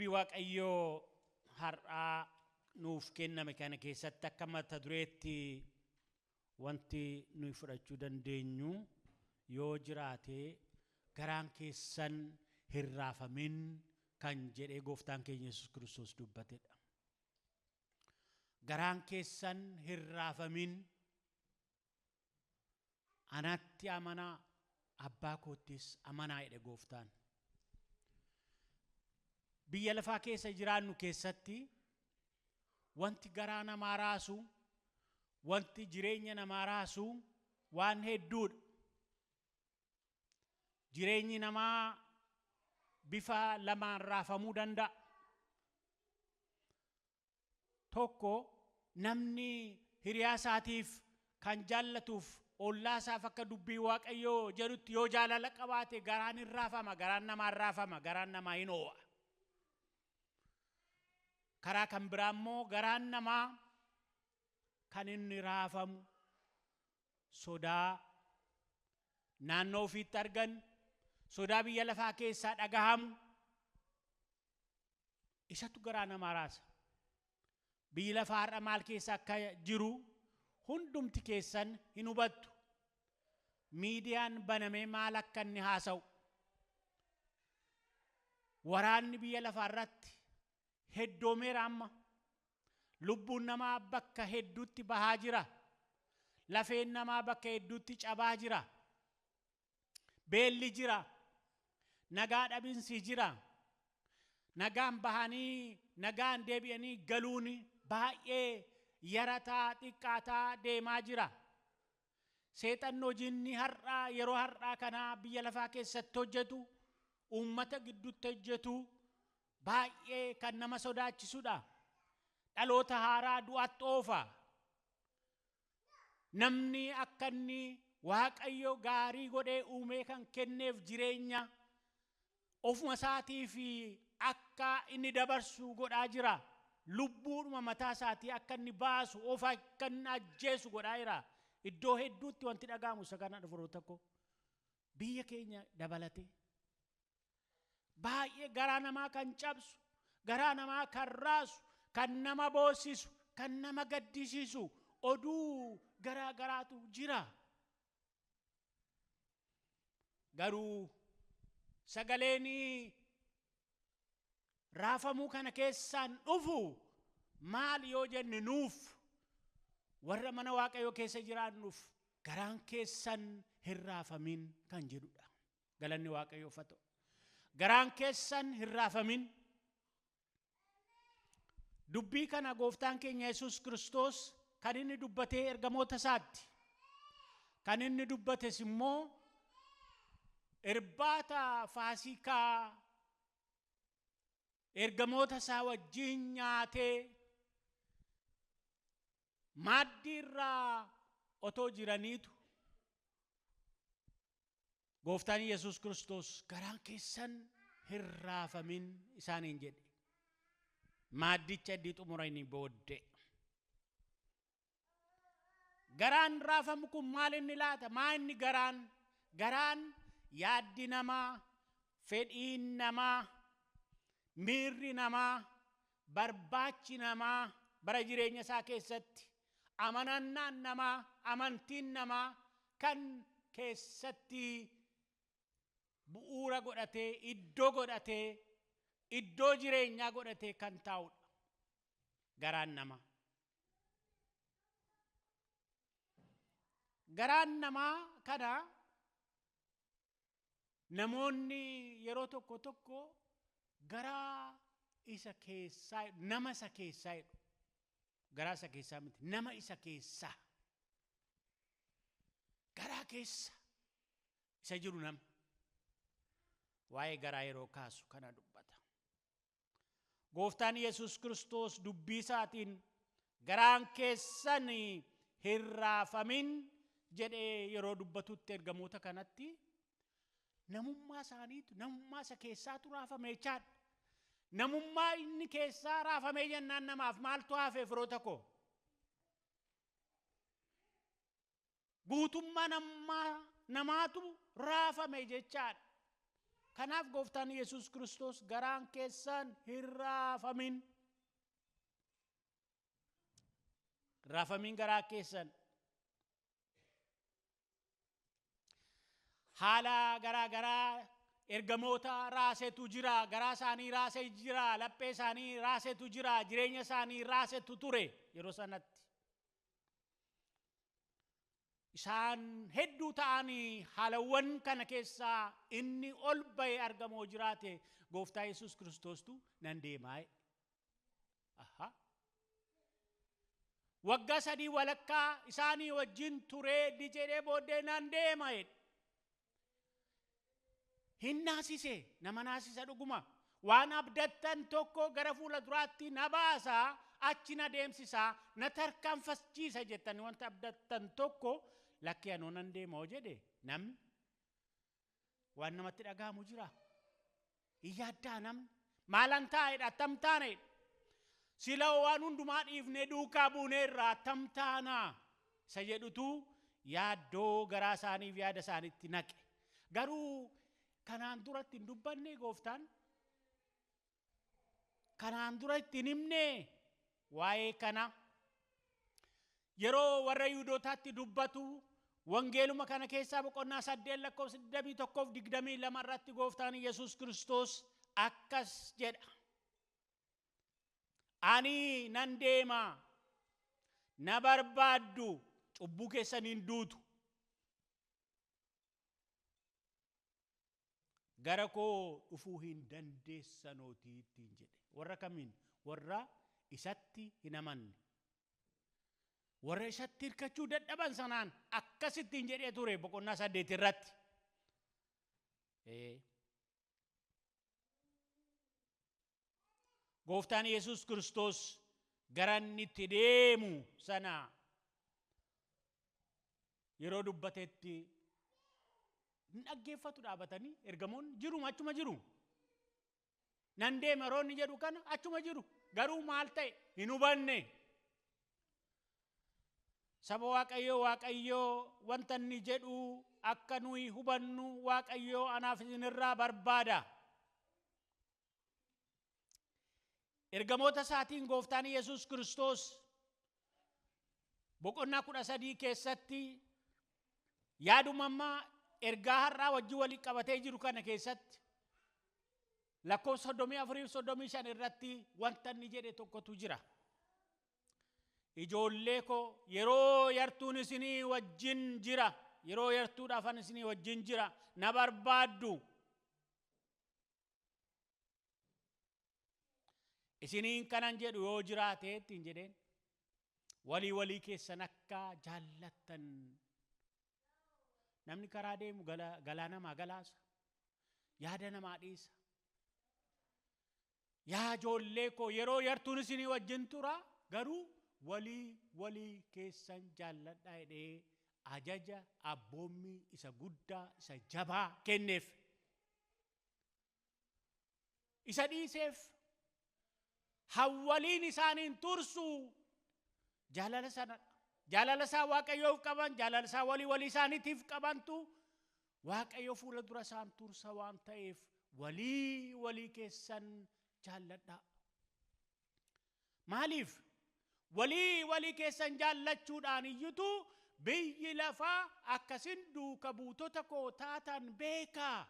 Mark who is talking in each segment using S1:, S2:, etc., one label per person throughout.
S1: Dubbii Waaqayyoo har'aa nuuf kenname kana keessatti akka mata dureetti wanti nuyi fudhachuu dandeenyu yoo jiraate garaan keessan hin raafamin kan jedhee gooftaan keenya Yesuus Kiristoos dubbatedha. Garaan keessan hin raafamin, anatti amanaa, abbaa koottis amanaa jedhe gooftaan. Biyya lafaa keessa jiraannu keessatti wanti garaa namaa raasu, wanti jireenya namaa raasu waan hedduudha. Jireenyi namaa bifa lamaan raafamuu danda'a. Tokko, namni hiriyaa isaatiif kan jaallatuuf ollaa isaaf akka dubbii Waaqayyoo jedhutti yoo jaalala qabaate garaan hin raafama, garaan namaa hin raafama, garaan namaa hin oo'a. Karaa kan biraa immoo garaan namaa kan inni raafamu sodaa naannoo ofiitti argan, sodaa biyya lafaa keessaa dhagahamu isatu garaa namaa raasa. Biyyi lafaa har'a maal keessa akka jiru hundumti keessan hin hubattu. Miidiyaan banamee maal akka inni haasa'u. Waraanni biyya lafaa irratti heddoomeera amma. Lubbuun namaa bakka hedduutti bahaa jira. Lafeen namaa bakka hedduutti cabaa jira. Beelli jira. Nagaa dhabinsi jira. Nagaan bahanii nagaan deebi'anii galuun baay'ee yarataa xiqqaataa deemaa jira. Seexanni hojiinni har'aa yeroo har'aa kanaa biyya lafaa keessatti hojjetu, uummata gidduutti hojjetu baay'ee kan nama sodaachisudha. Dhaloota haaraa du'atti oofa. Namni akka inni Waaqayyo gaarii godhee uumee kan kenneef jireenya ofuma isaatii fi akka inni dabarsu godhaa jira. Lubbuudhuma mataa isaatii akka inni baasu, of akka inni ajjeesu godhaa jira. Iddoo hedduutti wanti dhaga'amu isa kana dhufu tokko biyya keenya dabalate. Baay'ee garaa namaa kan cabsu, garaa namaa kan raasu, kan nama boosisu, kan nama gaddisiisu oduu garaa garaatu jira. Garuu sagaleen raafamuu kana keessaan dhufu maal yoo jenne nuuf warra mana Waaqayyoo keessa jiraannuuf garaan keessan hin raafamin kan jedhudha. Galanni Waaqayyoof haa ta'u. Garaan keessan hin raafamin. Dubbii kana gooftaan keenya Yesuus Kiristoos kan inni dubbatee ergamoota isaatti. Kan inni dubbates immoo irbaata Faasiikaa ergamoota isaa wajjin nyaatee maaddii irraa otoo jiraniitu gooftaan Yesuus Kiristoos garaan keessan hin raafamin isaaniin jedhe. Maaddicha iddii xumuranii booddee. Garaan raafamu kun maal inni laata? Maa inni garaan? Garaan yaaddi namaa, fedhiin namaa, miirri namaa, barbaachi namaa bara jireenya isaa keessatti amanannaan namaa, amantiin namaa kan keessatti bu'uura godhatee, iddoo godhatee, iddoo jireenyaa godhatee kan taa'udha. Garaan namaa. Garaan namaa kana namoonni yeroo tokko tokko garaa isa keessaa, nama isa keessaa jedhu. Garaa isa keessaa miti, nama isa keessaa. Garaa keessa isa jiru nama. Waa'ee garaa yeroo kaasu kana dubbata. Gooftaan Yesuus Kiristoos dubbii isaatiin garaan keessan hin raafamin jedhee yeroo dubbatutti ergamoota kanatti namummaa isaaniitu, namummaa isa keessaatu raafame jechaadha. Namummaa inni keessaa raafamee jennaan namaaf maaltu hafe firoota koo? Guutummaa namaatu raafame jechaadha. Kanaaf gooftaan Yesuus Kiristoos garaan keessan hin raafamin. Raafamin garaa keessan. Haala garaa garaa ergamoota raasetu jira, garaa isaanii raasee jira, laphee isaanii raasetu jira, jireenya isaanii raasetu ture yeroo sanatti. Isaan hedduu ta'anii haalawwan kana keessaa inni ol ba'ee argamoo jiraate gooftaa Yesuus Kiristoostu nan deemaa. Aha. Waggaa 3 walakkaa isaanii wajjin turee jedhee booddee nan deema. Hin naasise, nama naasisa dhuguma. Waan abdattan tokko gara fuula duraatti na baasaa, achi na deemsisaa, na tarkaanfachiisa jettanii wanta abdattan tokko lakkee anoo nan deema hoo jedhe namni waan namatti dhaga'amu jira. Hin yaaddaa namni. Maalan taa'edha, attam taanedha. Sila waan hundumaa dhiifnee duukaa buuneerra attam taanaa isa jedhutu yaaddoo garaa isaaniif yaada isaaniitti naqe. Garuu kanaan duratti hin dubbanne gooftaan. Kanaan dura itti hin himne waa'ee kana. Yeroo warra Yihuudootaatti dubbatu wangeeluma kana keessaa boqonnaa 8 lakkoofsa 21 fi 22 irratti gooftaan Yesuus Kiristoos akkas jedha. Ani nan deema, na barbaaddu, cubbuu keessaniin duutu. Gara koo dhufuu hin dandeessanootii ittiin jedhe. Warra kamiin? Warra isatti hin amanne. Warra isatti hirkachuu dadhaban sanaan akkasittiin jedhee ture boqonnaa 8 irratti. Gooftaan Yesuus Kiristoos gara inni itti deemu sana yeroo dubbatetti hin dhaggeeffatu dhaabatanii ergamoonni jiru achuma jiru. Nan deema yeroo inni jedhu kana achuma jiru. Garuu maal ta'e hin hubanne. Saba Waaqayyoo, Waaqayyoo wanta inni jedhu akka nuyi hubannu Waaqayyoo anaaf isinirraa barbaada. Ergamoota isaatiin gooftaan Yesuus Kiristoos boqonnaa 13 keessatti yaaduma ammaa ergaa har'aa wajjin waliin qabatee jiru kana keessatti lakkoofsa 34 fi 35 irratti wanta inni jedhe tokkotu jira. Ijoollee koo yeroo yartuun isinii wajjin jira, yeroo yartuudhaaf ani isinii wajjin jira, na barbaaddu. Isiniin kanan jedhu yoo jiraate ittiin jedheen walii walii keessan akka jaallattan. Namni karaa deemu galaa namaa galaasa, yaada namaa dhiisa. Yaa ijoollee koo yeroo yartuun isinii wajjin tura, garuu walii walii keessan jaalladhaa jedhee ajaja abboommii isa guddaa isa jabaa kenneef. Isa dhiiseef hawwaliin isaaniin tursu jaalala sanadha. Jaalala isaa Waaqayyoof qaban, jaalala isaa walii walii isaaniitiif qabantu Waaqayyo fuula dura isaan tursa waan ta'eef walii walii keessan jaalladhaa. Maaliif? Walii walii keessan jaallachuudhaan iyyutu biyyi lafaa akkasin duuka buutota koo taatan beekaa.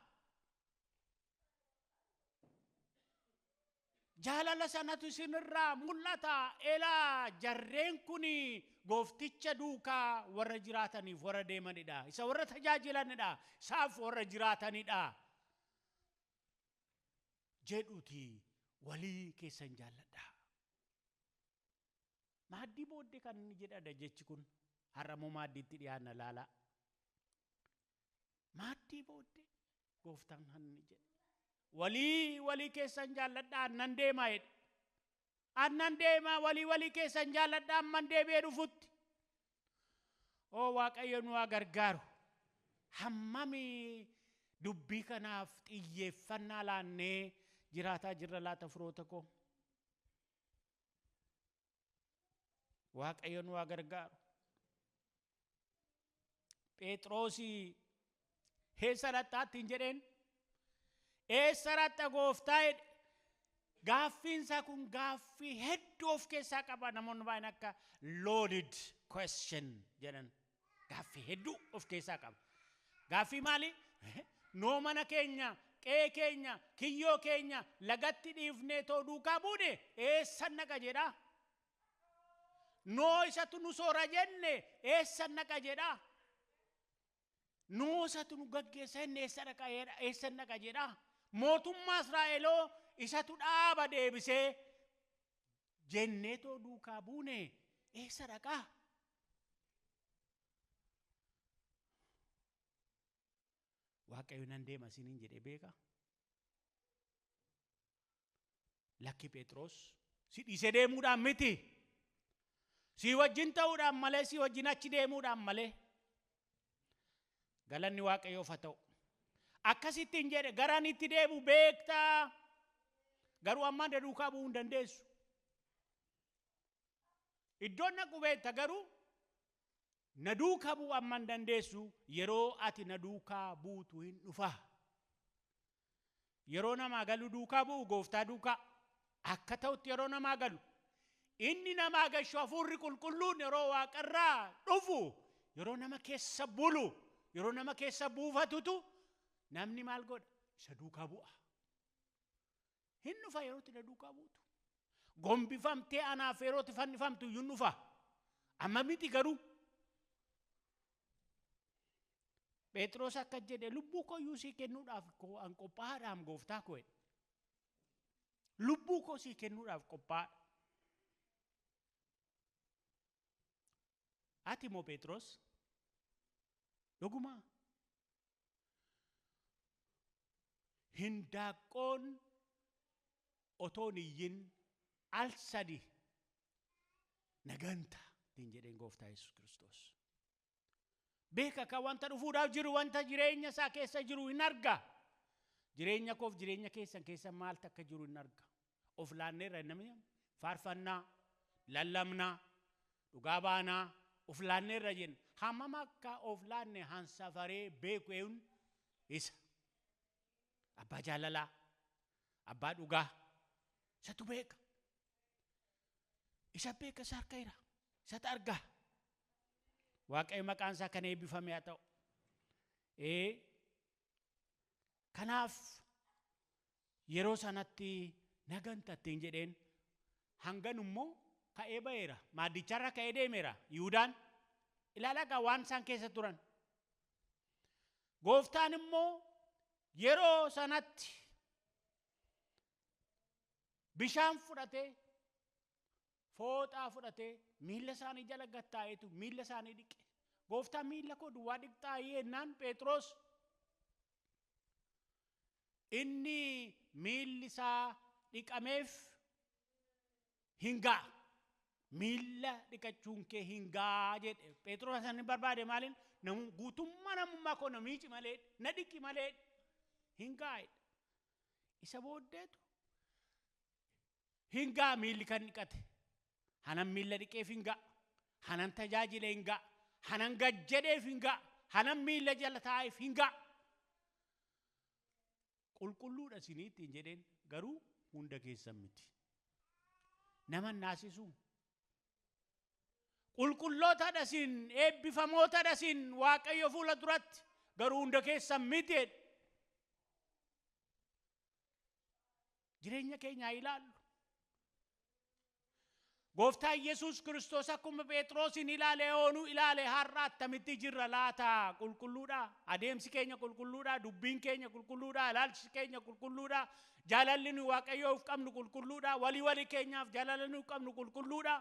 S1: Jaalala sanatu isinirraa mul'ata. Elaa jarreen kun goofticha duukaa warra jiraataniif warra deemanidha. Isa warra tajaajilanidha. Isaaf warra jiraatanidha. Jedhuti walii keessan jaalladha. Maaddii booddee kan inni jedhadha jechi kun. Har'a immoo maaddiitti dhiyaanna laalaa. Maaddii booddee gooftaan kan inni jedhe. Walii walii keessan jaalladha, annan deema jedhe. Annan deema, walii walii keessan jaalladha, amman deebi'ee dhufutti. Oo Waaqayyo nu haa gargaaru. Hammami dubbii kanaaf xiyyeeffannaa laannee jiraataa jirra laata firoota koo? Waaqayyo nu haa gargaaru. Phexroosii eessa dhaqxaa ittiin jedheen? Eessa dhaqxa gooftaa jedhe. Gaaffiin isaa kun gaaffii hedduu of keessaa qaba. Namoonni baay'een akka loaded question jedhan. Gaaffii hedduu of keessaa qaba. Gaaffii maali? Noo mana keenya, qe'ee keenya, kiyyoo keenya lagatti dhiifnee too duukaa buune eessan naqa jedha. Noo isatu nu soora jenne eessan naqa jedha. Noo isatu nu gaggeessa jenne eessan naqa jedha. Mootummaa Israa'eloo isatu dhaaba deebisee jennee too duukaa buune eessa dhaqaa? Waaqayyo nan deema isiniin jedhee beeka. Lakki Phexros si dhiisee deemuudhaan miti. Si wajjin ta'uudhaan malee, si wajjin achi deemuudhaan malee. Galanni Waaqayyoof haa ta'u. Akkasittiin jedhe garaan itti deebi'u beektaa. Garuu ammaan duukaa bu'uu hin dandeessu. Iddoon naqu beekta garuu na duukaa bu'uu ammaan dandeessu yeroo ati na duukaa buutu hin dhufa. Yeroo namaa galu duukaa bu'u gooftaa duukaa akka ta'utti yeroo namaa galu. Inni namaa gashu hafuurri qulqulluun yeroo waaqarraa dhufu yeroo nama keessa bulu yeroo nama keessa buufatutu namni maal godha? Isa duukaa bu'a. Hin dhufa yeroo itti na duukaa buutu. Gombifamtee anaaf yeroo itti fannifamtu iyyuu hin dhufa. Amma miti garuu. Phexros akka jedhe lubbuu koo iyyuu sii kennuudhaaf an qophaa'aadhaam gooftaa koo jedhe. Lubbuu koo sii kennuudhaaf qophaa'aadha. Ati immoo Phexros dhugumaa hindaaqqoon otoon iyyin al sadi naganta ittiin jedheen gooftaa Yesuus Kiristoos. Beeka kan wanta dhufuudhaaf jiru wanta jireenya isaa keessa jiru hin arga. Jireenya koof jireenya keessan keessa maaltu akka jiru hin arga. Of laanneerra namni faarfannaa, lallabnaa, dhugaa baanaa of laanneerra jenna. Hammam akka of laanne hansafaree beeku eenyu isa. Abbaa jaalalaa, abbaa dhugaa, isatu beeka. Isa beeka isa harka jira. Isatu arga. Waaqayyo maqaan isaa kan eebbifame haa ta'u. Kanaaf yeroo sanatti naganta ittiin jedheen hangan immoo ka'ee ba'eera. Maaddicharra ka'ee deemeera. Yihuudaan ilaalaa gaa waan isaan keessa turan. Gooftaan immoo yeroo sanatti bishaan fudhatee fooxaa fudhatee miilla isaanii jala gattaa'eetu miilla isaanii dhiqe. Gooftaan miilla koo duwwaa dhiqxaa'ee jennaan Phexros inni miilli isaa dhiqameef hin ga'a. Miilla dhiqachuun kee hin ga'a jedhe. Phexros san barbaade maaliin guutummaa namummaa koo na miici malee na dhiqi malee hin ga'a. Isa booddeetu hin ga'a miilli kan dhiqate. Hanan miilla dhiqeef hin ga'a. Hanan tajaajile hin ga'a. Hanan gajjedheef hin ga'a. Hanan miilla jala taa'eef hin ga'a. Qulqulluudha isinii ittiin jedheen garuu hunda keessan miti. Nama naasisu. Qulqullootadha isin, eebbifamootadha isin Waaqayyo fuula duratti garuu hunda keessan miti jedhe. Jireenya keenya ilaallu. Gooftaan Yesuus Kiristoos akkuma Phexrosin ilaale oonuu ilaale har'a attamitti jirra laata? Qulqulluudha. Adeemsi keenya qulqulluudha. Dubbiin keenya qulqulluudha. Ilaalchi keenya qulqulluudha. Jaalalli nu Waaqayyoof qabnu qulqulluudha. Walii walii keenyaaf jaalala nu qabnu qulqulluudha.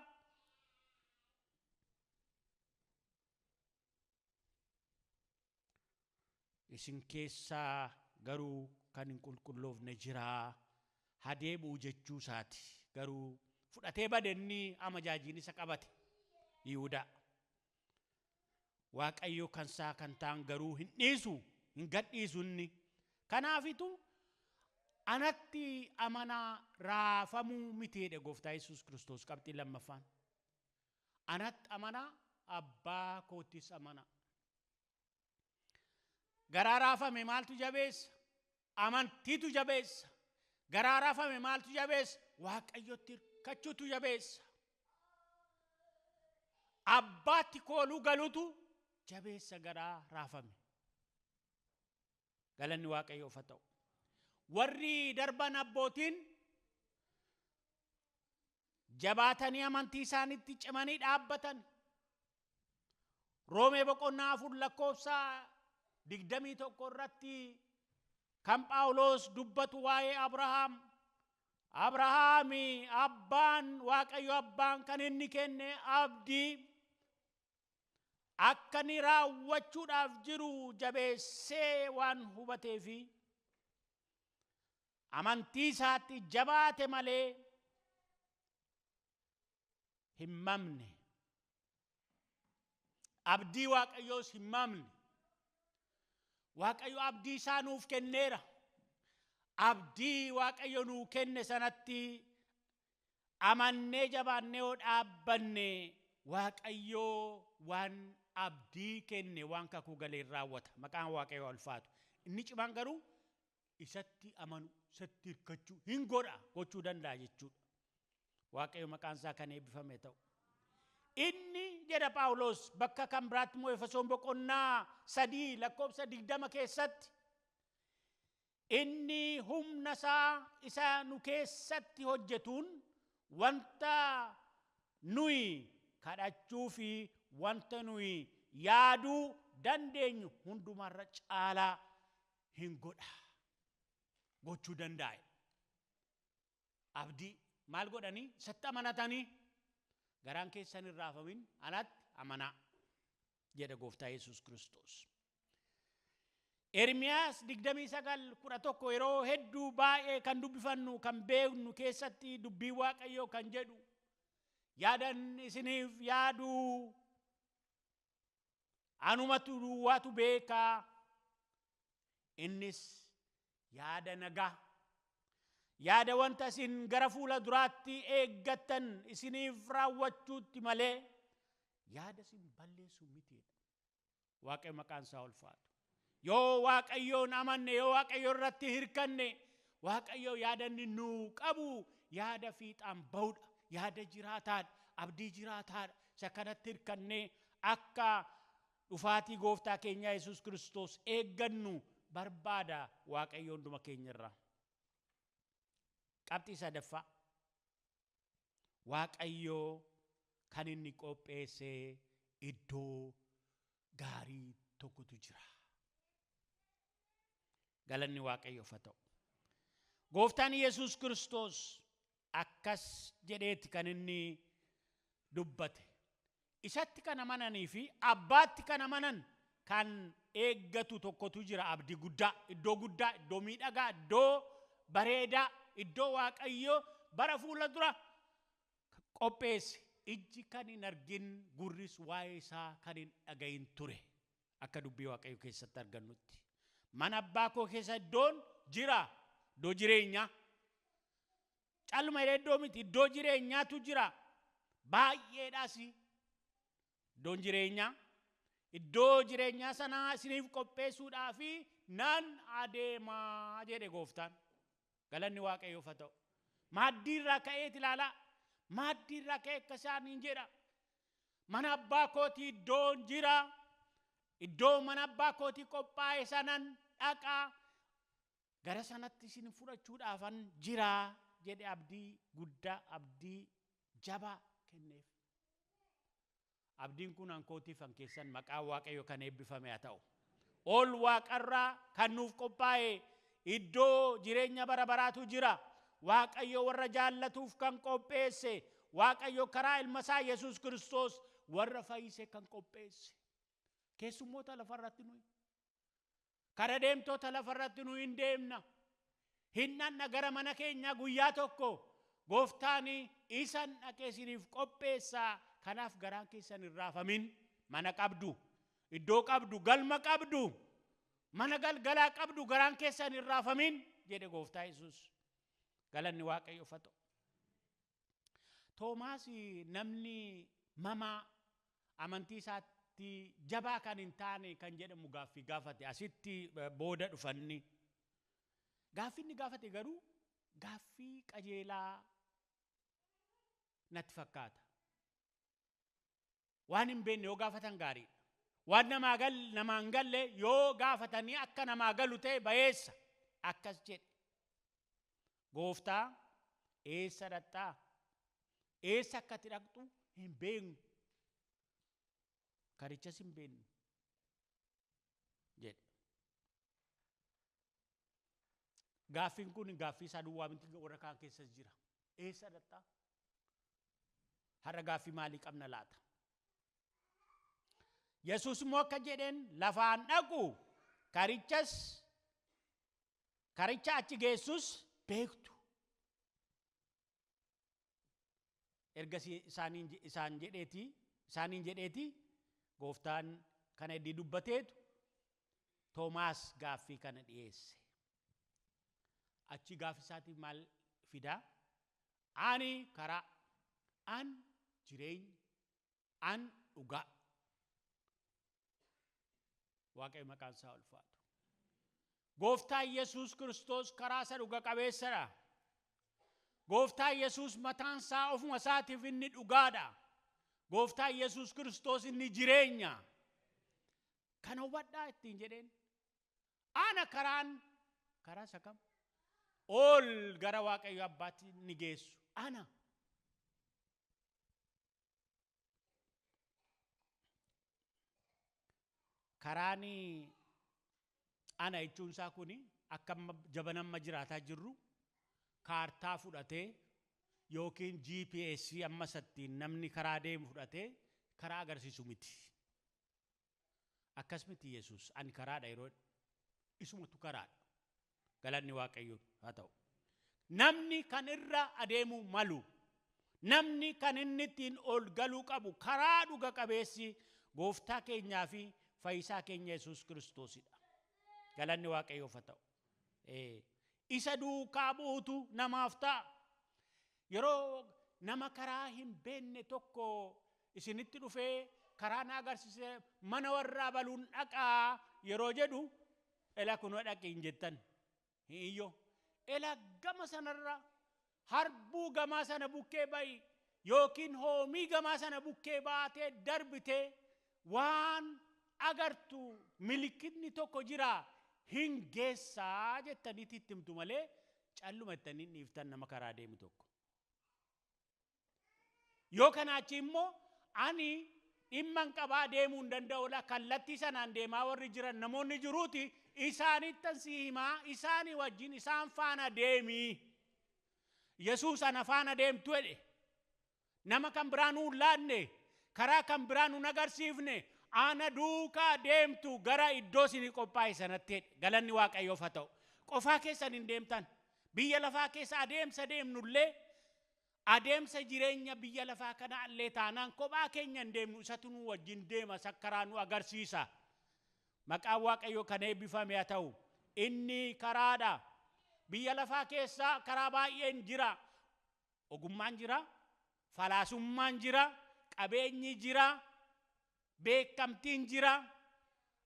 S1: Isin keessaa garuu kan hin qulqulloofne jira. Hadeebuu jechuu isaati. Garuu fudhatee badenni amajaajiin isa qabate Yihudaa. Waaqayyo kan isaa kan ta'an garuu hin dhiisu, hin gadhiisu inni. Kanaafitu anatti amanaa raafamuu miti jedhe gooftaa Yesuus Kiristoos qabxii lammaffaan. Anatti amanaa abbaa koottis amanaa. Garaa raafame maaltu jabeessa? Amantiitu jabeessa. Garaa raafame maaltu jabeessa? Waaqayyotti hirkachuutu jabeessa. Abbaatti kooluu galuutu jabeessa garaa raafame. Galanni Waaqayyoof haa ta'u. Warri darban abbootiin jabaatanii amantii isaaniitti cimanii dhaabbatan. Roomee boqonnaa 4 lakkoofsa 21 irratti kan Phaawulos dubbatu waa'ee Abrahaam. Abrahaami abbaan Waaqayyo abbaan kan inni kenne abdii akka inni raawwachuudhaaf jiru jabeessee waan hubateefi amantii isaatti jabaate malee hin mamne. Abdii Waaqayyoos hin mamne. Waaqayyo abdii isaa nuuf kenneera. Abdii Waaqayyo nuu kenne sanatti amannee jabaannee yoo dhaabbanne Waaqayyo waan abdii kenne waan kakuu galee raawwata. Maqaan Waaqayyoo ulfaatu. Inni cimaan garuu isatti amanu, isatti hirkachuu hin godha, gochuu danda'a jechuudha. Waaqayyo maqaan isaa kan eebbifame ta'u. Inni jedha Phaawulos bakka kan biraatti immoo Efesoon boqonnaa 3 lakkoofsa 20 keessatti inni humna isaa isa nu keessatti hojjetuun wanta nuyi kadhachuu fi wanta nuyi yaaduu dandeenyu hundumarra caalaa hin godha. Gochuu danda'a. Abdii maal godhanii? Isatti amanatanii garaan keessan hin raafamin anatti amanaa jedha Gooftaa Yesuus Kiristoos. Ermiyaas 29:11 yeroo hedduu baay'ee kan dubbifannu kan beeknu keessatti dubbii Waaqayyoo kan jedhu yaadan isiniif yaaduu anumatu duwwaatu beekaa, innis yaada nagaa, yaada wanta isin gara fuula duraatti eeggattan isiniif raawwachuutti malee yaada isin balleessu miti. Waaqayyo maqaan isaa ulfaatu. Yoo Waaqayyoon amanne, yoo Waaqayyo irratti hirkanne, Waaqayyo yaada inni nuu qabu yaada fiixaan ba'uudha, yaada jiraataadha, abdii jiraataadha. Isa kanatti hirkannee akka dhufaatii Gooftaa keenya Yesuus Kiristoos eeggannu barbaada Waaqayyo hunduma keenya irraa. Qabxii sadaffaa, Waaqayyo kan inni qopheesse iddoo gaarii tokkotu jira. Galanni Waaqayyoof haa ta'u. Gooftaan Yesuus Kiristoos akkas jedheeti kan inni dubbate. Isatti kan amananii fi abbaatti kan amanan kan eeggatu tokkotu jira. Abdii guddaa, iddoo guddaa, iddoo miidhagaa, iddoo bareedaa, iddoo Waaqayyo bara fuula dura qopheesse. Ijji kan hin argin, gurris waa'ee isaa kan hin dhagahin ture. Akka dubbii Waaqayyo keessatti argannutti. Mana abbaa koo keessa iddoon jira, iddoo jireenyaa. Calluma jedhee iddoo miti, iddoo jireenyaatu jira. Baay'eedhaas iddoon jireenyaa. Iddoo jireenyaa sanaa isiniif qopheessuudhaaf nan adeemaa jedhe Gooftaan. Galanni Waaqayyoof haa ta'u. Maaddii irraa ka'eet ilaalaa. Maaddii irraa ka'ee akka isaaniin jedha. Mana abbaa kootii iddoon jira. Iddoo mana abbaa kootii qophaa'e sanan dhaqaa. Gara sanatti isin fudhachuudhaafan jira jedhe abdii guddaa, abdii jabaa kenneef. Abdiin kun hankootiif han keessan maqaan Waaqayyo kan eebbifame haa ta'u. Ol waaqarraa kan nuuf qophaa'e iddoo jireenya bara baraatu jira. Waaqayyo warra jaallatuuf kan qopheesse, Waaqayyo karaa ilma isaa Yesuus Kiristoos warra fayyise kan qopheesse. Keessummoota lafarratti nuyi, kara deemtoota lafarratti nuyi hin deemna. Hin dhanna gara mana keenyaa guyyaa tokko. Gooftaan isan dhaqee isiniif qopheessaa. Kanaaf garaan keessan hin raafamin. Mana qabdu, iddoo qabdu, galma qabdu, mana galgalaa qabdu, garaan keessan hin raafamin jedhe Gooftaa Yesuus. Galanni Waaqayyoof haa ta'u. Toomaas namni mamaa amantii isaatti jabaa kan hin taane kan jedhamu gaaffii gaafate asitti booda dhufanni. Gaaffii inni gaafate garuu gaaffii qajeelaa natti fakkaata. Waan hin beekne yoo gaafatan gaariidha. Waan namaa hin galle yoo gaafatanii akka namaa galu ta'e bayeessa. Akkas jedhe. Gooftaa eessa dhaqxaa? Eessa akka ati dhaqxu hin beeknu. Karichas hin beeknu jedhe. Gaaffiin kun gaaffii isaa duwwaa miti, warra kaan keessas jira. Eessa dhaqxaa? Har'a gaaffii maalii qabna laata? Yesuus immoo akka jedheen lafaan dhaqu karicha achi geessus beektu. Ergasii isaaniin jedheeti gooftaan kana iddii dubbateetu Toomaas gaaffii kana dhiyeesse. Achi gaaffii isaatiif maal fidaa? Ani karaa, an jireenya, an dhugaa. Waaqayyo maqaan isaa ulfaatu. Gooftaan Yesuus Kiristoos karaa isa dhuga qabeessadha. Gooftaan Yesuus mataan isaa ofuma isaatiif inni dhugaadha. Gooftaan Yesuus Kiristoos inni jireenya. Kana hubadhaa ittiin jedheen. Ana karaan karaa isa kam? Ol gara Waaqayyo Abbaatti ni geessu. Ana. Karaan ana jechuun isaa kuni akka amma jabana amma jiraataa jirru kaartaa fudhatee yookiin GPS amma isattiin namni karaa deemu fudhatee karaa agarsiisu miti. Akkas miti Yesuus ani karaadha yeroo isumatu karaadha. Galanni Waaqayyo haa ta'u. Namni kan irra adeemu malu, namni kan inni ittiin ol galuu qabu karaa dhuga qabeessi gooftaa keenyaa fi fayyisaa keenya Yesuus Kiristoosidha. Galanni Waaqayyoof haa ta'u. Isa duukaa bu'uutu namaaf ta'a. Yeroo nama karaa hin beekne tokko isinitti dhufee karaa na agarsiise mana warraa baluun dhaqaa yeroo jedhu ela kunoo dhaqi hin jettan. Hin iyyoo. Ela gama sanarra harbuu gamaa sana bukkee ba'i yookiin hoomii gamaa sana bukkee baatee darbitee waan agartu milikitni tokko jira hin geessaa jettaniitti itti himtu malee calluma jettanii dhiiftan nama karaa deemu tokko. Yoo kanaa achi immoo ani dhimma hin qabaa deemuu hin danda'u kallattii sanaan deemaa warri jiran namoonni jiruuti isaanittan si himaa isaanii wajjin isaan faana deemii. Yesuus ana faana deemtu jedhe. Nama kan biraa nuu hin laanne, karaa kan biraa nu agarsiifne, ana duukaa deemtu gara iddoo isinii qophaa'e sanatti jedhe. Galanni Waaqayyoof haa ta'u. Qofaa keessan hin deemtan. Biyya lafaa keessa adeemsa deemnullee adeemsa jireenya biyya lafaa kana illee taanaan kophaa keenya hin deemnu, isatu nu wajjin deema, sakkaraa nu agarsiisa. Maqaan Waaqayyoo kan eebbifame haa ta'u. Inni karaadha. Biyya lafaa keessa karaa baay'een jira. Ogummaan jira, falaasummaan jira, qabeenyi jira, beekamtiin jira,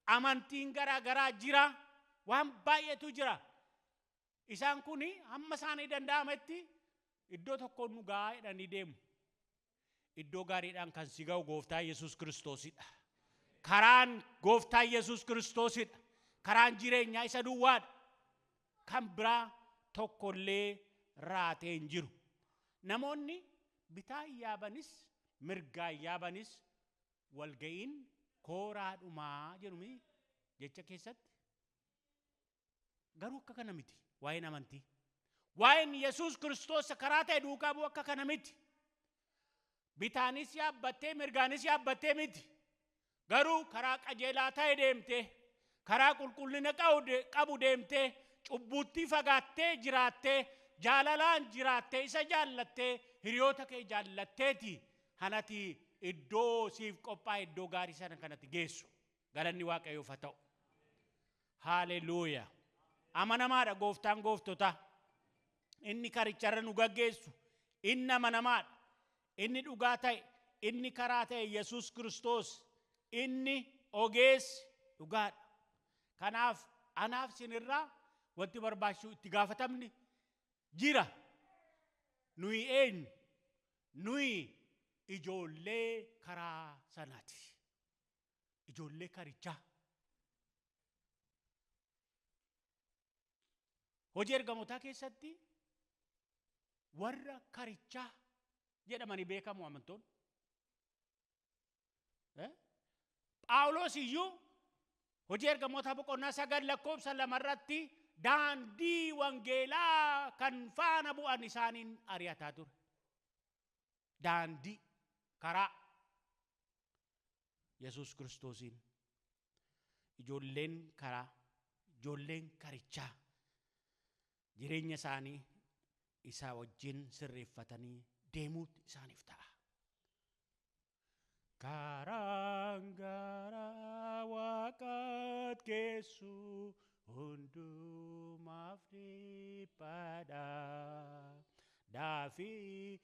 S1: amantiin garaa garaa jira, waan baay'eetu jira. Isaan kun hamma isaanii danda'ametti iddoo tokkoon nu gahaa jedhanii deemu. Iddoo gaariidhaan kan si ga'u Gooftaa Yesuus Kiristoosidha. Karaan Gooftaa Yesuus Kiristoosidha. Karaan jireenyaa isa duwwaadha. Kan biraa tokkollee raatee hin jiru. Namoonni bitaa yaabanis mirgaa yaabanis walga'iin kooraadhumaa jedhu jecha keessatti. Garuu akka kana miti waa'een amantii. Waa'een Yesuus Kiristoos karaa ta'e duukaa bu'u akka kana miti. Bitaanis yaabbattee mirgaanis yaabbattee miti. Garuu karaa qajeelaa ta'e deemtee, karaa qulqullina qabu deemtee, cubbuutti fagaattee jiraattee, jaalalaan jiraattee, isa jaallattee, hiriyoota kee jaallatteeti hanati iddoo siif qophaa'e iddoo gaarii sana kanatti geessu. Galanni Waaqayyoof haa ta'u. Haaleluyyaa. Amanamaadha Gooftaan gooftota. Inni karicharra nu gaggeessu. Inni amanamaadha. Inni dhugaa ta'e, inni karaa ta'e Yesuus Kiristoos. Inni ogeessi dhugaadha. Kanaaf anaaf sinirraa Wanti barbaachisu itti gaafatamni jira. Nuyi eenyu? Nuyi ijoollee karaa sanaati. Ijoollee karichaa. Hojii ergamootaa keessatti warra karichaa jedhamanii beekamu amantoonni. Phaawulos iyyuu hojii ergamootaa boqonnaa 9 lakkoofsa 2 irratti daandii wangeelaa kan faana bu'an isaaniin ari'ataa ture. Daandii karaa Yesuus Kiristoosiin ijoolleen karaa, ijoolleen karichaa jireenya isaanii isaa wajjin sirreeffatanii deemuutu isaaniif ta'a. Karaan gara Waaqaatti geessu hundumaaf dhiphaadha. Daafii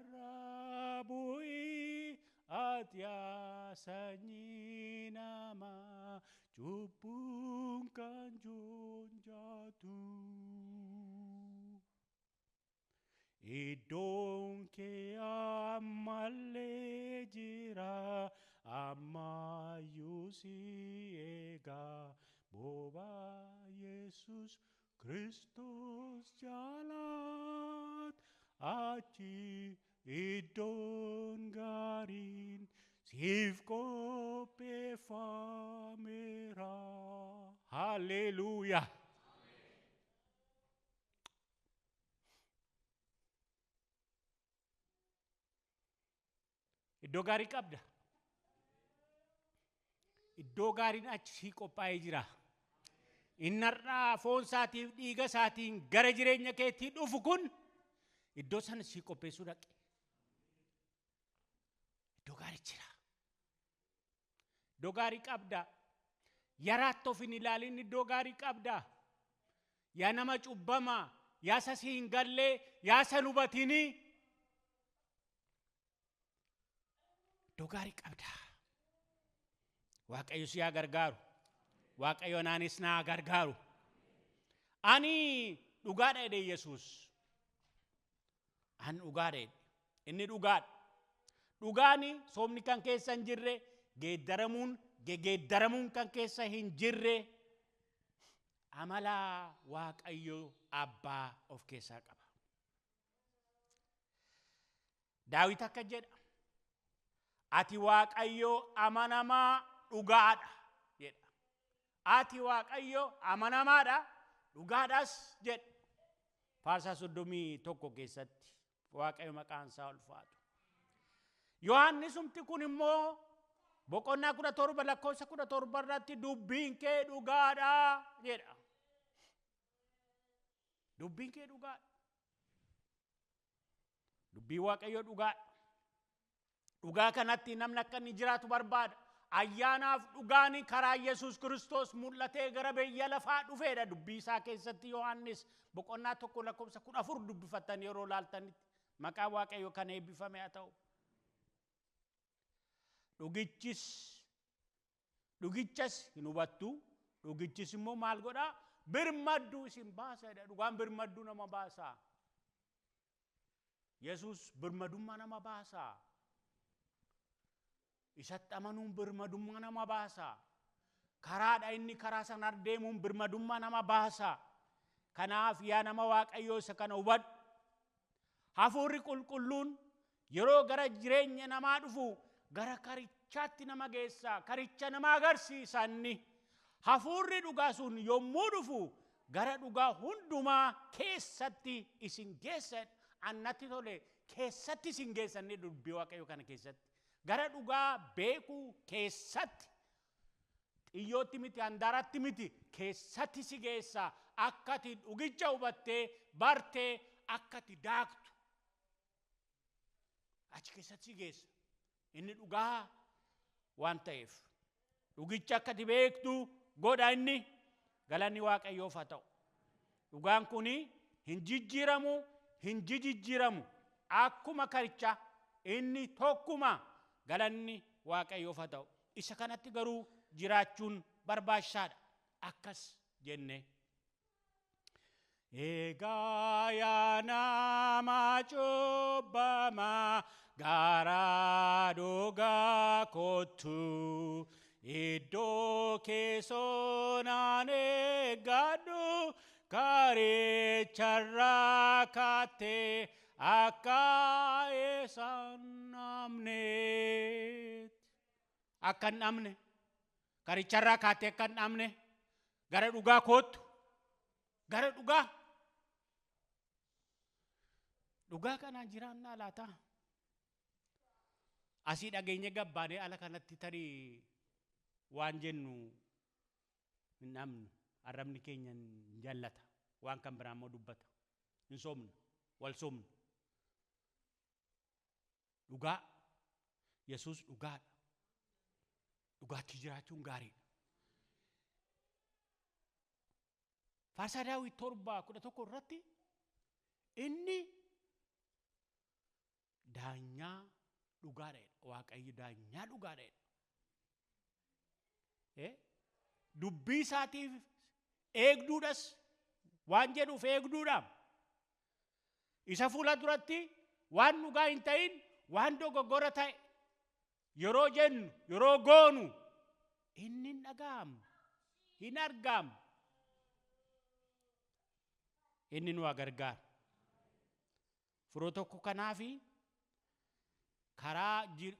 S1: isumarraa bu'ii ati yaa sanyii namaa cubbuun kan joonjatu. Iddoon kee ammallee jira, ammayyuu si eega. Bobaa Yesuus Kiristoos jaalaat achi iddoon gaariin siif qopheeffameera. Haleluuyaa. Iddoo gaarii qabda. Iddoo gaariin achi sii qophaa'ee jira. Inni har'aa foon isaatiif dhiiga isaatiin gara jireenya keetti dhufu kun iddoo sana sii qopheessuu dhaqe. Iddoo gaarii jira. Iddoo gaarii qabda. Yaraatti of hin ilaalin, iddoo gaarii qabda. Yaa nama cubbamaa, yaa isa si hin gallee, yaa isa hin hubatinii. Iddoo gaarii qabda. Waaqayyo si haa gargaaru. Waaqayyo anaanis na haa gargaaru. Ani dhugaadha jedhe Yesuus. Ani dhugaadha jedhe. Inni dhugaadha. Dhugaani soomni kan keessa hin jirre, geeddaramuun gegeeddaramuun kan keessa hin jirre amala Waaqayyo Abbaa of keessaa qaba. Daawit akka jedha, ati Waaqayyo amanamaa dhugaadha jedha. Ati Waaqayyo amanamaadha dhugaadhas jedha. Faarsaa 31 keessatti Waaqayyo maqaan isaa ulfaatu. Yohaannisumti kun immoo boqonnaa 17 lakkoofsa 17 irratti dubbiin kee dhugaadha jedha. Dubbiin kee dhugaadha. Dubbiin Waaqayyoo dhugaadha. Dhugaa kanatti namni akka inni jiraatu barbaada. Ayyaanaaf dhugaan karaa Yesuus Kiristoos mul'atee gara biyya lafaa dhufeedha. Dubbii isaa keessatti Yohaannis boqonnaa 1 lakkoofsa 14 dubbifattan yeroo laaltanitti maqaan Waaqayyoo kan eebbifame haa ta'u. Dhugichas hin hubattu. Dhugichis immoo maal godhaa? Birmadduu isin baasa jedha. Dhugaan birmadduu nama baasa. Yesuus birmadummaa nama baasa. Isatti amanuun birmadummaa nama baasa. Karaadha inni karaa sana deemuun birmadummaa nama baasa. Kanaaf yaa nama Waaqayyoo isa kana hubadhu. Hafuurri qulqulluun yeroo gara jireenya namaa dhufu gara karichaatti nama geessa. Karicha nama agarsiisa inni. Hafuurri dhugaa sun yommuu dhufu gara dhugaa hundumaa keessatti isin geessa. Annatti tole keessatti isin geessa inni dubbii Waaqayyoo kana keessatti. Gara dhugaa beekuu keessatti, xiyyootti miti, handaaratti miti, keessatti si geessa. Akka ati dhugicha hubattee bartee akka ati daaktu achi keessatti si geessa. Inni dhugaa waan ta'eef dhugicha akka ati beektu godha inni. Galanni Waaqayyoof haa ta'u. Dhugaan kun hin jijjiiramu, hin jijjiiramu. Akkuma karicha inni tokkuma. Galanni Waaqayyoof haa ta'u. Isa kanatti garuu jiraachuun barbaachisaadha. Akkas jenne. Egaa yaa nama cubbamaa gara dhugaa kottu iddoo keessoonaan eeggadhu karicharraa kaattee akka isaan dhabneet. Akka hin dhabne karicharraa kaattee akka hin dhabne gara dhugaa kottu gara dhugaa. Dhugaa kanaan jiraannaa laata? Asii dhageenye gabbaanee ala kanatti tarii waan jennu hin dhabnu. Arrabni keenya hin jallata. Waan kan biraa immoo dubbata. Hin soomnu. Wal soomnu. Dhugaa. Yesuus dhugaadha. Dhugaatti jiraachuun gaariidha. Faarsaa Daawit 7:11 irratti inni daanyaa dhugaadha jedha. Waaqayyo daanyaa dhugaadha jedha. Dubbii isaatiif eegduudhas waan jedhuuf eegduudha. Isa fuula duratti waan dhugaa hin ta'in waan dogoggora ta'e yeroo jennu yeroo goonu inni hin dhaga'amu hin argamu. Inni nu gargaara. Firoo tokko kanaafi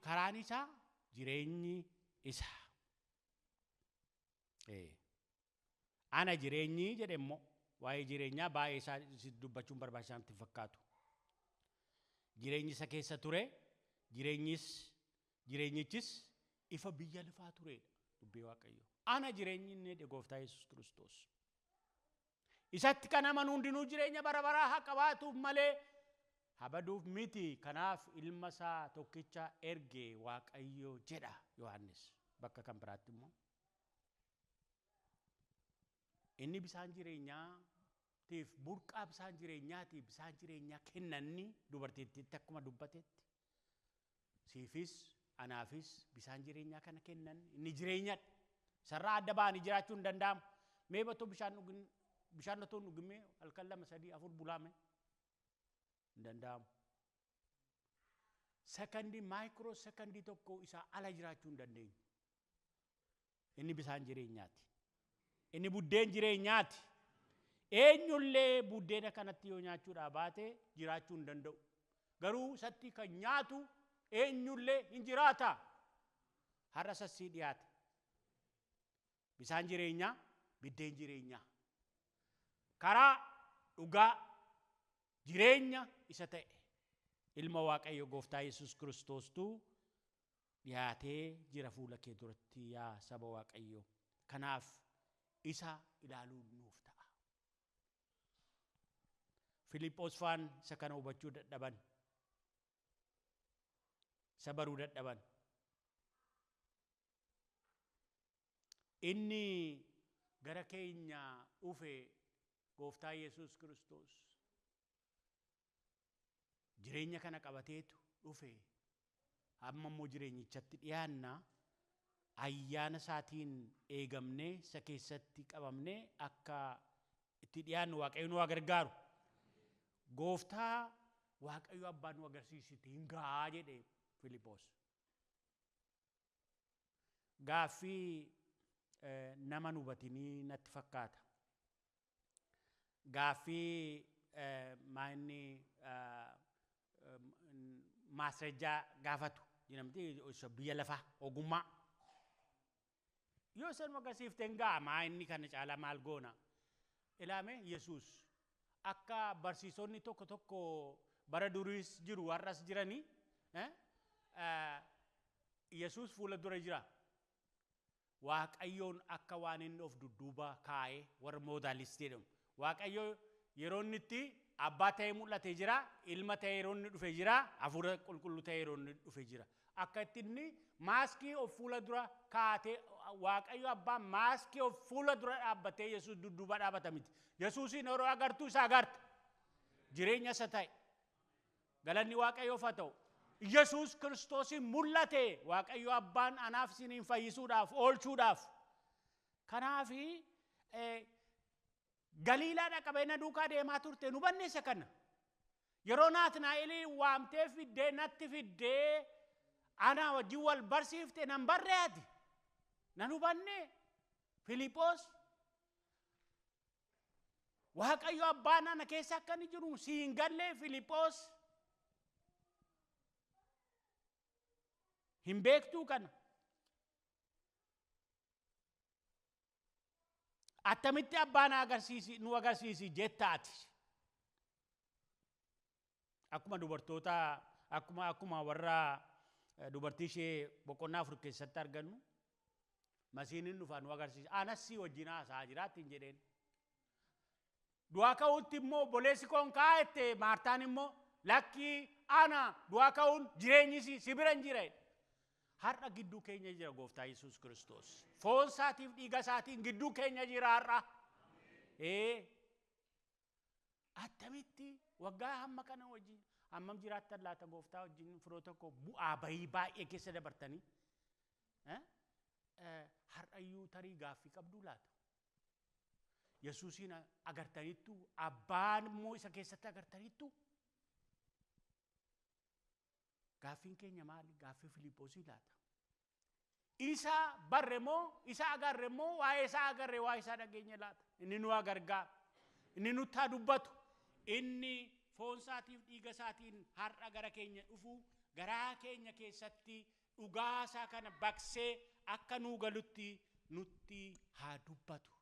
S1: karaan isaa jireenyi isaa. Ana jireenyi jedhe immoo waa'ee jireenyaa baay'ee isaa dubbachuun barbaachisaa natti fakkaatu. Jireenyi isa keessa ture, jireenyichis ifa biyya lafaa turedha dubbii Waaqayyoo. Ana jireenyi inni jedhe Gooftaa Yesuus Kiristoos. Isatti kan amanu hundinuu jireenya bara baraa haa qabaatuuf malee habaduuf miti. Kanaaf ilma isaa tokkicha erge Waaqayyo jedha Yohaannis. Bakka kan biraatti immoo inni bishaan jireenyaatiif burqaa bishaan jireenyaatiif bishaan jireenyaa kennanni dubartittiitti akkuma dubbatetti siifis anaafis bishaan jireenyaa kana kennan inni jireenyadha. Sarara adda ba'anii jiraachuu hin danda'amu. Mee batoo bishaan dhugin bishaan otoo hin dhugin halkan 2 3 4 bulaame hin danda'amu. Sekondii maayikiroo sekondii tokko isaa ala jiraachuu hin dandeenyu. Inni bishaan jireenyaati. Inni buddeen jireenyaati. Eenyullee buddeena kanatti yoo nyaachuudhaa baate jiraachuu hin danda'u. Garuu isatti kan nyaatu eenyullee hin jiraata. Har'a sassii dhiyaate. Bishaan jireenyaa, biddeen jireenyaa. Karaa dhugaa jireenya isa ta'e ilma Waaqayyo Gooftaa Yesuus Kiristoostu dhiyaatee jira fuula kee duratti yaa saba Waaqayyo. Kanaaf isa ilaaluun nuuf ta'a. Filiiphoos faan isa kana hubachuu dadhaban. Isa baruu dadhaban. Inni gara keenya dhufe Gooftaa Yesuus Kiristoos jireenya kana qabateetu dhufe. Amma immoo jireenyichatti dhiyaanna. Ayyaana isaatiin eegamnee isa keessatti qabamnee akka itti dhiyaannu Waaqayyo nu gargaaru. Gooftaa Waaqayyo abbaan nu agarsiisite hin gahaa jedhe Filiiphoos. Gaaffii nama nu hubatinii natti fakkaata. Gaaffii maanni maasrajaa gaafatu jedhamti biyya lafaa ogummaa. Yoo isaan agarsiifte hin ga'a maa inni kana caalaa maal goona? Ilaame Yesuus akka barsiisonni tokko tokko bara duriis jiru har'as jiranii Yesuus fuula dura jira. Waaqayyoon akka waan inni of dudduuba kaa'ee warra moodaalistii jedhamu. Waaqayyo yeroo inni itti abbaa ta'ee mul'atee jira, ilma ta'ee yeroo inni dhufe jira, hafuura qulqulluu ta'ee yeroo inni dhufe jira. Akka itti inni maaskii of fuula dura kaa'atee Waaqayyo abbaan maaskii of fuula dura dhaabbatee Yesuus dudduuba dhaabata miti. Yesuusiin yeroo agartuu isa agarta. Jireenya isa ta'e. Galanni Waaqayyoof haa ta'u. Yesuus Kiristoosiin mul'ate Waaqayyo abbaan anaaf isiniin fayyisuudhaaf oolchuudhaaf. Kanaafi Galiilaadhaa qabee na duukaa deemaa turte nu hubanne isa kana. Yeroo Naatnaa'elii waamtee fiddee natti fiddee ana wajjin wal barsiifte nan barree ati. Nan hubanne Filiiphoos. Waaqayyo abbaan ana keessa akka inni jiru si hin galle Filiiphoos. Hin beektuu kana. Attamitti abbaan agarsiisi nu agarsiisi jettaati. Akkuma dubartoota akkuma warra dubartii ishee boqonnaa 4 keessatti argannu masiiniin dhufaa nu agarsiisa. Anas si wajjin haasa'aa jiraatti hin jedheen. Du'aa ka'uutti immoo obboleessi koon ka'aa jette Maartaan immoo lakkii ana du'aa ka'uun jireenyi si bira hin jira. Har'a gidduu keenya jira gooftaa Yesuus Kiristoos. Foon isaatiif dhiiga isaatiin gidduu keenya jira har'a. Attamitti waggaa hamma kana wajjin hammam jiraattan laata gooftaa wajjin firoota koo bu'aa bayii baay'ee keessa dabartanii? Har'ayyuu tarii gaaffii qabduu laata? Yesuusiin agartaniittu abbaan immoo isa keessatti agartaniittu? Gaaffiin keenya maali? Gaaffii Filiiphoosii laata? Isa barre moo isa agarre moo waa'ee isaa agarre waa'ee isaa dhageenye laata? Inni nu gargaara. Inni nutti haa dubbatu. Inni foon isaatiif dhiiga isaatiin har'a gara keenya dhufu garaa keenya keessatti dhugaa isaa kana baqsee akka nuu galutti nutti haa dubbatu.